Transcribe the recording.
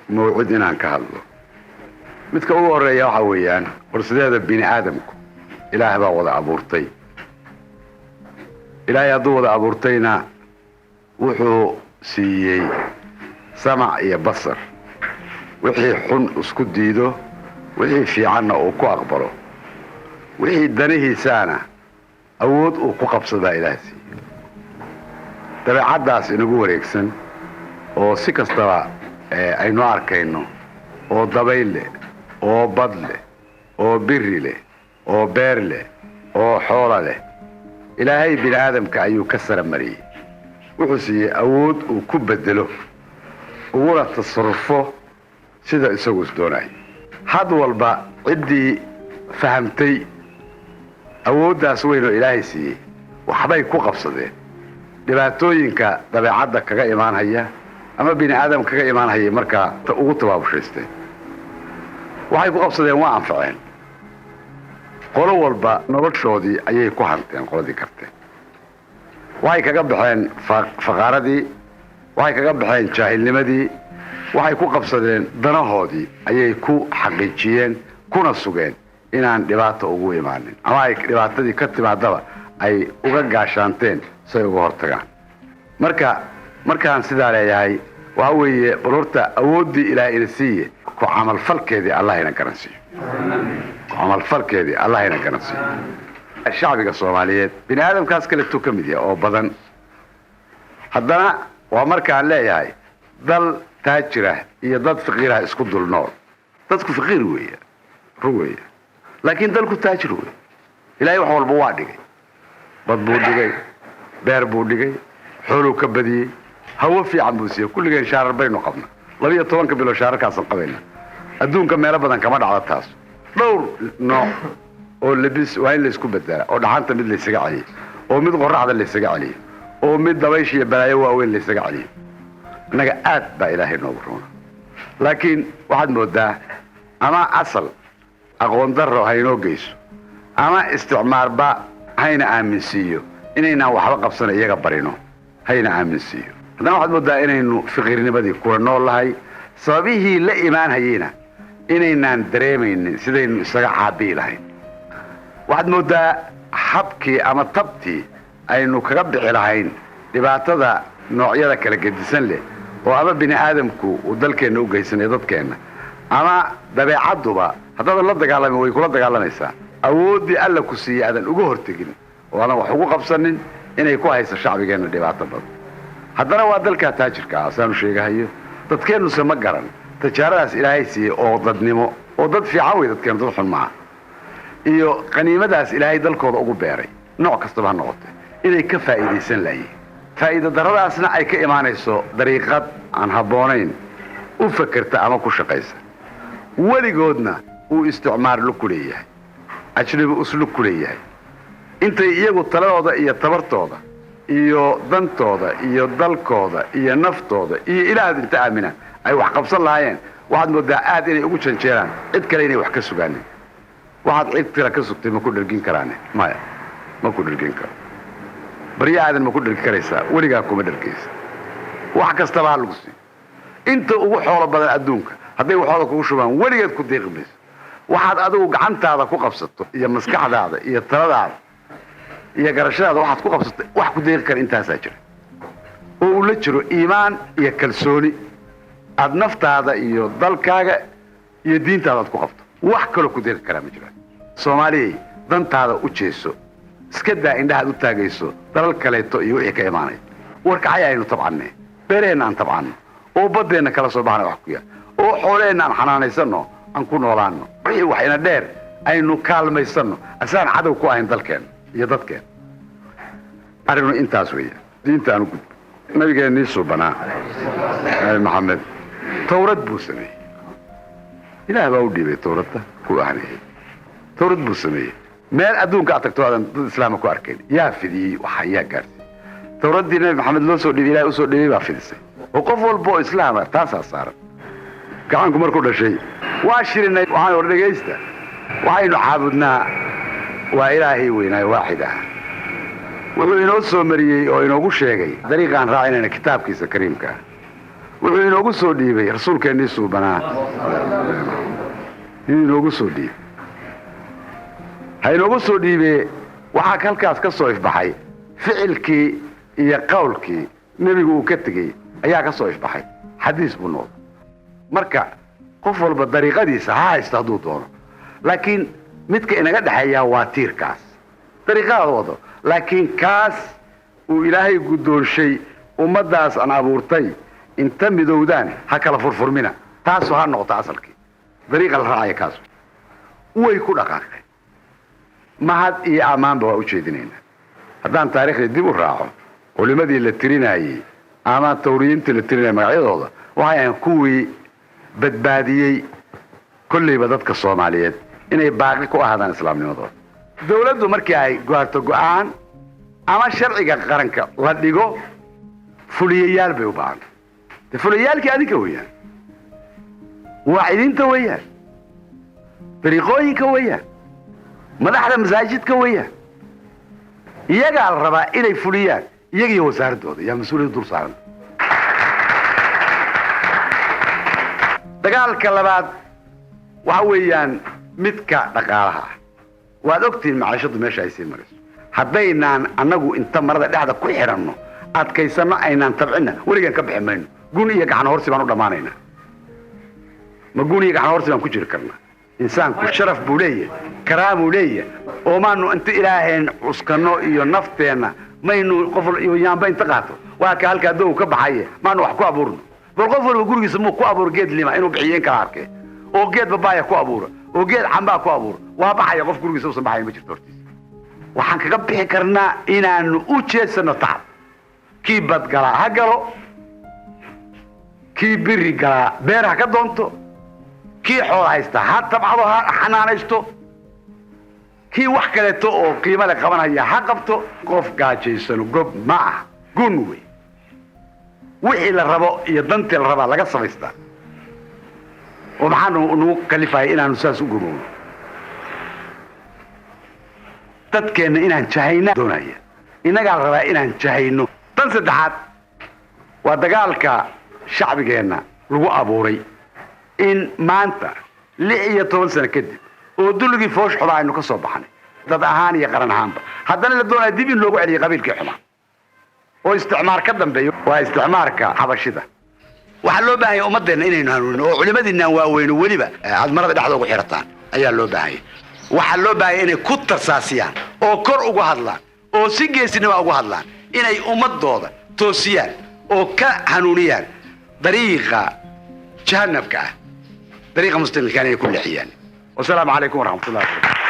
mawcid inaan ka hadlo. Midka ugu horreeya waxaa weeyaan, warsideeda bini aadamku Ilaah baa wada abuurtay. Ilaahay hadduu wada abuurtayna, wuxuu siiyey samac iyo basar, wixii xun isku diido, wixii fiicanna uu ku aqbalo, wixii danihiisaana awood uu ku qabsadaa Ilaah siiyey. Dabeecaddaas inagu wareegsan oo si kastaba aynu arkayno, oo dabayl leh, oo bad leh, oo biri leh, oo beer leh, oo xoola leh, Ilaahay bini aadamka ayuu ka sara mariyey. Wuxuu siiyey awood uu ku bedelo uguna tasarufo sida isagu is doonayo. Had walba ciddii fahamtay awooddaas weyn oo Ilaahay siiyey waxbay ku qabsadeen. Dhibaatooyinka dabeecadda kaga imaanhaya ama bini aadam kaga imaanhaya markaa ugu tabaabushaysteen, waxay ku qabsadeen, waa anfaceen. Qolo walba noloshoodii ayay ku hanteen. Qoladii karteen waxay kaga baxeen faqaaradii, waxay kaga baxeen jaahilnimadii, waxay ku qabsadeen danahoodii ayay ku xaqiijiyeen, kuna sugeen inaan dhibaata ugu imaanin, ama ay dhibaatadii ka timaadaba ay uga gaashaanteen say uga hortagaan. Marka markaan sidaa leeyahay, waxa weeye, bal horta awooddii Ilaah ina siiye, ku camalfalkeedii Allah ina garansiiyo, ku camalfalkeedii Allah ina garansiiyo. Shacbiga Soomaaliyeed bini aadamkaas kaleetuu ka mid yahay oo badan. Haddana waa markaan leeyahay dal taajirah iyo dad faqiirah isku dul nool. Dadku faqiir weeya, run weeya, laakiin dalku taajir wey. Ilaahay wax walba waa dhigay. Bad buu dhigay, beer buu dhigay, xooluu ka badiyey, hawo fiican buu siiyey. Kulligeen shaarar baynu qabna, 12-ka bilood shaararkaasaan qabayna. Adduunka meelo badan kama dhacdo taas. Dhowr nooc oo lebis waa in laysku bedela, oo dhaxanta mid laysaga celiyo, oo mid qoraxda laysaga celiyo, oo mid dabaysha iyo balaayo waaweyn laysaga celiyo. Innaga aad baa Ilaahay noogu roona, laakiin waxaad moodaa ama asal aqoon darro haynoo geyso ama isticmaarba hayna aaminsiiyo inaynaan waxba qabsana, iyaga barino hayna aaminsiiyo. Haddana waxaad moodaa inaynu fiqiirnimadii kula nool lahay, sababihii la imaan hayeyna inaynaan dareemaynin sidaynu isaga caabi'i lahayn. Waxaad moodaa habkii ama tabtii aynu kaga bixi lahayn dhibaatada noocyada kala gedisan leh oo ama bini aadamku uu dalkeenna u geysanayo dadkeenna, ama dabeecadduba haddaadan la dagaalamin way kula dagaalamaysaa, awooddii Alla ku siiyey aadan uga hortegin oo aadan wax ugu qabsanin, inay ku hayso shacbigeenna dhibaato badan. Haddana waa dalkaa taajirka ah, saanu sheegahayo. Dadkeennuse ma garan tijaaradaas Ilaahay siiyey oo dadnimo, oo dad fiican wey dadkeenu, dad xun maaha, iyo qaniimadaas Ilaahay dalkooda ugu beeray, nooc kastaba ha noqote, inay ka faa'iidaysan laayihin. Faa'iida darradaasna ay ka imaanayso dariiqad aan habboonayn u fakerta ama ku shaqaysa. Weligoodna uu isticmaar lug ku leeyahay, ajnabi uslug ku leeyahay. Intay iyagu taladooda iyo tabartooda iyo dantooda iyo dalkooda iyo naftooda iyo Ilaahdu inta aaminaan ay wax qabsan lahaayeen, waxaad moodaa aad inay ugu janjeeraan cid kale inay wax ka sugaanin. Waxaad cid kale ka sugtay ma ku dhergin karaane? Maya, ma ku dhergin karo. Baryo aadan ma ku dhergi karaysaa? Weligaa kuma dhergaysa. Wax kastaba ha lagu siiyo, inta ugu xoolo badan adduunka hadday waxooda kugu shubaan, weligeed ku deeqi mayso. Waxaad adigu gacantaada ku qabsato iyo maskaxdaada iyo taladaada iyo garashadaada waxaad ku qabsato, wax ku deeqi kara intaasaa jira, oo uu la jiro iimaan iyo kalsooni aad naftaada iyo dalkaaga iyo diintaada aad ku qabto. Wax kaloo ku deeqi karaa ma jiraan. Soomaaliyay, dantaada u jeeso. Iska daa indhahaad u taagayso dalal kaleeto iyo wixii ka imaanaya. Warkacay aynu tabcanne, beeraheenna aan tabcanno, oo baddeenna kala soo baxna wax ku yaal, oo xoolaheenna aan xanaanaysanno, aan ku noolaanno. Wixii wax ina dheer aynu kaalmaysanno, asaan cadow ku ahayn dalkeenna iyo dadkeenna. Arrinu intaas weeye. Diinta aanu gudbo. Nabigeennii suubanaa, Nabi Maxamed, Tawrad buu sameeyey. Ilaah baa u dhiibay Tawradda ku ahniyey. Tawrad buu sameeyey. Meel adduunka aad tagto aadan dad islaama ku arkayn yaa fidiyey? Waxa yaa gaarsiiyey? Tawraddii Nabi Maxamed loo soo dhiibay, Ilahay usoo dhiibay baa fidisay, oo qof walba oo islaama taasaa saaran. Gacanku markuu dhashay waa shirinay. Waxaan war dhegaysta, waxaynu caabudnaa waa Ilaahay weynaayo waaxid ah. Wuxuu inoo soo mariyey oo inoogu sheegay dariiqaan raacinayna kitaabkiisa kariimka ah. Wuxuu inoogu soo dhiibay rasuulkeennii suubanaa, inuu inoogu soo dhiibay, ha inoogu soo dhiibee. Waxaa halkaas ka soo ifbaxay ficilkii iyo qowlkii nebigu uu ka tegey ayaa ka soo ifbaxay, xadiis buu noqday. Marka qof walba dariiqadiisa ha haysto hadduu doono, laakiin midka inaga dhexeeyaa waa tiirkaas dariiqadaada wado, laakiin kaas uu Ilaahay guddoonshay ummaddaas aan abuurtay inta midowdaan ha kala furfurmina, taasu ha noqoto asalkii dariiqa la raacaya. Kaas way ku dhaqaaqeen, mahad iyo ammaanba waa u jeedinaynaa. Haddaan taariikhdii dib u raaco, culimmadii la tirinayey ama tawriyiintii la tirinayay magacyadooda waxay ahayn kuwii badbaadiyey kollayba dadka Soomaaliyeed inay baaqi ku ahaadaan islaamnimadooda. Dawladdu markii ay gaarto go'aan ama sharciga qaranka la dhigo, fuliyayaal bay u baahanta. De fuliyayaalkii adinka weeyaan, waacidiinta weeyaan, dariiqooyinka weeyaan, madaxda masaajidka weeyaan. Iyagaa la rabaa inay fuliyaan, iyaga iyo wasaaraddooda yaa mas-uuliyadda dul saaran. Dagaalka labaad waxa weeyaan midka dhaqaalaha ah. Waad ogtihiin maciishaddu meesha ay sii marayso. Haddaynaan annagu inta marada dhexda ku xidhanno adkaysanno, aynaan tabcinna, weligaan ka bixi mayno. Gun iyo gacan horsi baan u dhammaanaynaa. Ma gun iyo gacan horsi baan ku jiri karnaa? Insaanku sharaf buu leeyahay, karaamuu leeyahay, oo maanu inta Ilaaheen cuskanno iyo nafteenna maynu qof yaamba inta qaato waa ka halkaa dow ka baxaye, maanu wax ku abuurno? Bal qof walba gurigiisa muu ku abuuro geed lima inuu bixiyo in kala arkee, oo geed babaaya ku abuura, oo geed cambaa ku abuura, waa baxaya. Qof gurigiisa usan baxaya ma jirto hortiisa. Waxaan kaga bixi karnaa inaanu u jeedsano tacab. Kii badgalaa ha galo, kii biri galaa beer ha ka doonto, kii xool haysta ha tabcado, ha xanaanaysto, kii wax kaleeto oo qiimo le qabanaya ha qabto. Qof gaajaysano gob ma ah, gun wey. Wixii la rabo iyo dantii la rabaa laga samaystaa. Oo maxaanu nagu kalifaya inaanu saas u gumowno? Dadkeenna inaan jahayna doonaya, innagaa la rabaa inaan jahayno. Tan saddexaad waa dagaalka shacbigeenna lagu abuuray in maanta 16 sano kadib oo dulligii foosh xumaa aynu ka soo baxnay dad ahaan iyo qaran ahaanba, haddana la doonaya dib in loogu celiyay qabiilkii xumaa oo isticmaar ka dambeeyo, waa isticmaarka Xabashida. Waxaa loo baahanya ummadeenna inaynu hanuunino, oo culimadiinaan waaweyno weliba aad marada dhexda ugu xirataan ayaa loo baahanya. Waxaa loo baahanya inay ku tarsaasiyaan oo kor uga hadlaan oo si geesinima uga hadlaan, inay ummadooda toosiyaan oo ka hanuuniyaan dariiqa jahanabka ah, dariiqa mustaqiimkaan inay ku leexiyaan. Wasalaamu calaykum waraxmatullahi wabarakatu.